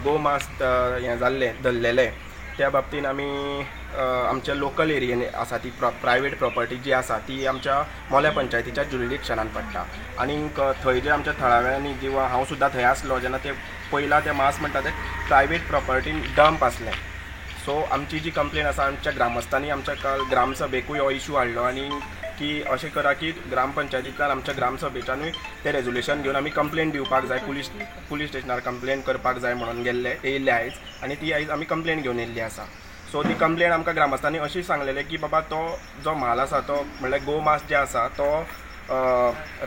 गोमांस हें जाल्लें धरलेलें त्या बाबतीन आमी आमच्या लोकल एरियेन आसा ती प्रायवेट प्रॉपर्टी जी आसा ती आमच्या मोल्या पंचायतीच्या ज्युरिडिक्शनान पडटा. आनीक थंय जे आमच्या थळाव्यांनी किंवा हांव सुद्दां थंय आसलो जेन्ना ते पयला ते मांस म्हणटा ते प्रायवेट प्रॉपर्टीन डंप आसलें. सो आमची जी कंप्लेन आसा आमच्या ग्रामस्थांनी आमच्या काल ग्रामसभेकूय हो इशू हाडलो आनी की अशें करा की ग्रामपंचायतींतल्यान आमच्या ग्रामसभेच्यानूय तें रेजोल्युशन घेवन आमी कंप्लेन दिवपाक जाय, पुलीस स्टेशनार कंप्लेन करपाक जाय म्हणून गेल्ले येयल्ले आयज आनी ती आयज आमी कंप्लेन घेवन येयल्ली आसा. सो ती कंप्लेन आमकां ग्रामस्थांनी अशी सांगलेलें की बाबा तो जो म्हाल आसा तो म्हणल्यार गोमांस जे आसा तो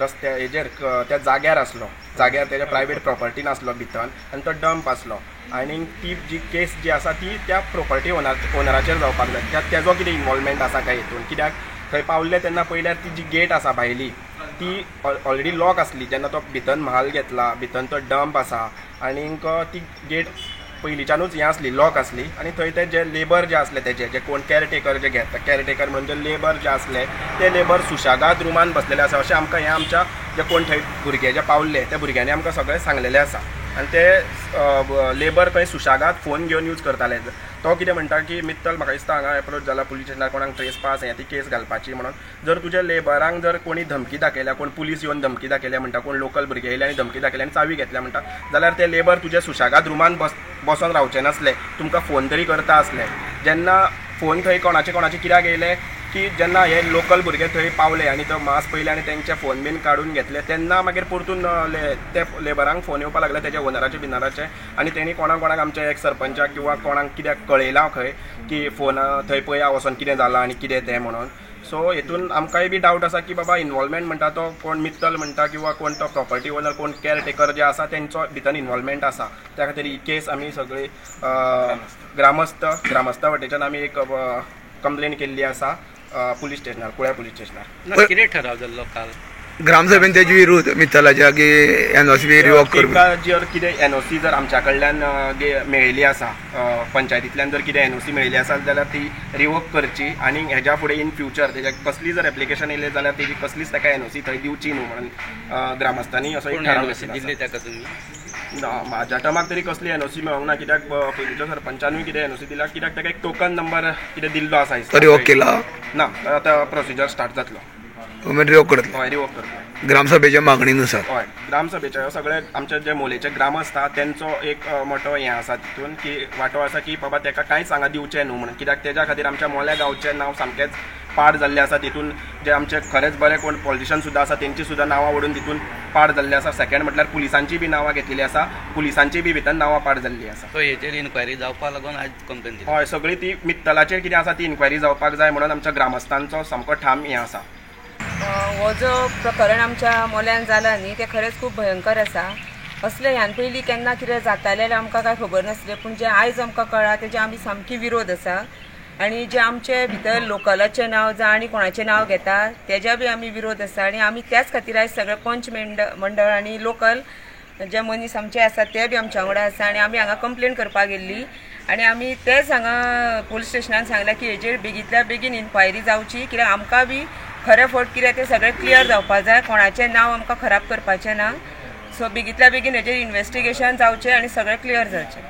रस्त्या हेजेर त्या जाग्यार आसलो, जाग्यार तेज्या प्रायवेट प्रॉपर्टीन आसलो भितर आनी तो डंप आसलो आनी ती जी केस जी आसा ती त्या प्रॉपर्टी ओनराचेर जावपाक जाय, तेजो कितें इनवॉल्वमेंट आसा काय हितून. कित्याक थंय पावल्ले तेन्ना पयल्यार ती जी गेट आसा भायली ती ऑलरेडी लॉक आसली जेन्ना तो भितर म्हाल घेतला, भितर तो डंप आसा आनीक ती गेट पयलींच्यानूच हें आसली, लॉक आसली. आनी थंय ते जे लेबर जे आसले तेजे जे कोण केअरटेकर जे घेता, केअरटेकर म्हणजे लेबर जे आसले ते लेबर सुशेगाद रुमान बसलेले आसा अशें आमकां हें आमच्या जे कोण थंय भुरगे जे पावल्ले त्या भुरग्यांनी आमकां सगळें सांगलेलें आसा. आनी ते लेबर खंय सुशेगाद फोन घेवन यूज करताले. तो कितें म्हणटा की मित्तल म्हाका दिसता हांगा एप्रोच जाला पुलीस स्टेशनार कोणाक ट्रेस पास हें ती केस घालपाची म्हणून. जर तुज्या लेबरांक जर कोणी धमकी दाखयल्या, कोण पुलीस येवन धमकी दाखयल्या म्हणटा, कोण लोकल भुरगे येयले आनी धमकी दाखयल्या आनी चावी घेतल्या म्हणटा, जाल्यार ते लेबर तुज्या सुशेगाद रुमान बसोन रावचे नासले, तुमकां फोन तरी करता आसले. जेन्ना फोन थंय कोणाचे कोणाचे कित्याक येयले की जेन्ना हे लोकल भुरगे थंय पावले आनी तो मांस पयले आनी तेंचे फोन बीन काडून घेतले तेन्ना मागीर परतून ते लेबरांक फोन येवपाक लागले तेज्या ओनराचे बिनराचे आनी तेणी कोणाक कोणाक आमच्या एक सरपंचाक किंवा कोणाक कित्याक कळयलां खंय की फोन थंय पळया वचोन कितें जालां आनी कितें तें म्हणून. सो हितून आमकांय बी डावट आसा की बाबा इनवॉल्वमेंट म्हणटा तो कोण मित्तल म्हणटा किंवा कोण तो प्रॉपर्टी ओनर कोण केअरटेकर जे आसा तेंचो भितर इनवॉल्वमेंट आसा. त्या खातीर ही केस आमी सगळी ग्रामस्था वटेच्यान आमी एक कंप्लेन केल्ली आसा पुलीस स्टेशनार, कुळ्या पुलीस स्टेशनार. कितें ठराव जाल्लो काल ग्रामसभेन तेजे विरुद्ध मित्तलाच्या की एनओसी रिवॉक करता? जर कितें एनओसी जर आमच्या कडल्यान मेळिल्ली आसा पंचायतींतल्यान जर कितें एनओसी मेळिल्ली आसा जाल्यार ती रिवोक करची आनी हेज्या फुडें इन फ्युचर तेज्या कसली जर एप्लिकेशन येयलें जाल्यार तेजी कसलीच ताका एनओसी थंय दिवची न्हू म्हणून ग्रामस्थांनी असो एक ठराव दिल्ली. ताका तुमी ना म्हाज्या टर्माक तरी कसली एनओसी मेळोंक ना, कित्याक पयलींच्या सरपंचानूय कितें एनओसी दिल्या, कित्याक ताका एक टोकन नंबर कितें दिल्लो आसा रिवोक केला ना, आतां प्रोसिजर स्टार्ट जातलो, रिवोक करतलो. हय, रिवोक करतलो ग्रामसभेच्या मागणीनुसार. हय, ग्रामसभेच्या सगळे आमचे जे मोलेचे ग्रामस्थ आसा तेंचो एक मोठो हें आसा तितून की वांटो आसा की बाबा तेका कांयच हांगा दिवचें न्हू म्हणून, कित्याक तेज्या खातीर आमच्या मोल्या गांवचें नांव सामकेंच पाड जाल्लें आसा. तितून जे आमचे खरेंच बरे कोण पॉलिटिशन सुद्दां आसा तेंची सुद्दां नांवां ओडून तितून पाड जाल्ली आसा. सेकंड म्हटल्यार पुलिसांची बी नांवां घेतलेली आसा, पुलिसांची बी भितर नांवां पाड जाल्ली आसा. सो हेचेर इन्क्वायरी जावपाक लागून आज कंप्लेन दिली. हय, सगळी ती मित्तलाचेर कितें आसा ती इन्क्वायरी जावपाक जाय म्हणून आमच्या ग्रामस्थांचो सामको ठाम हें आसा. हो जो प्रकरण आमच्या मोल्यान जाला न्ही तें खरेंच खूब भयंकर आसा. असलें ह्यान पयलीं केन्ना कितें जातालें जाल्यार आमकां कांय खबर नासलें, पूण जें आयज आमकां कळ्ळां तेजें आमी सामकी विरोध आसा. आनी जे आमचे भितर लोकलाचें नांव जावं आनी कोणाचें नांव घेता तेज्या बी आमी विरोध आसा. आनी आमी त्याच खातीर आयज सगळे पंच मंडळ आनी लोकल जे मनीस आमचे आसा ते बी आमच्या वांगडा आसा आनी आमी हांगा कंप्लेन करपाक गेल्ली आनी आमी तेच हांगा पुलीस स्टेशनान सांगलां की हेजेर बेगींतल्या बेगीन इन्क्वायरी जावची, कित्याक आमकां बी खरें फट कितें तें सगळें क्लियर जावपाक जाय, कोणाचें नांव आमकां खराब करपाचें ना. सो बेगींतल्या बेगीन हेजेर इन्वेस्टिगेशन जावचें आनी सगळें क्लियर जावचें.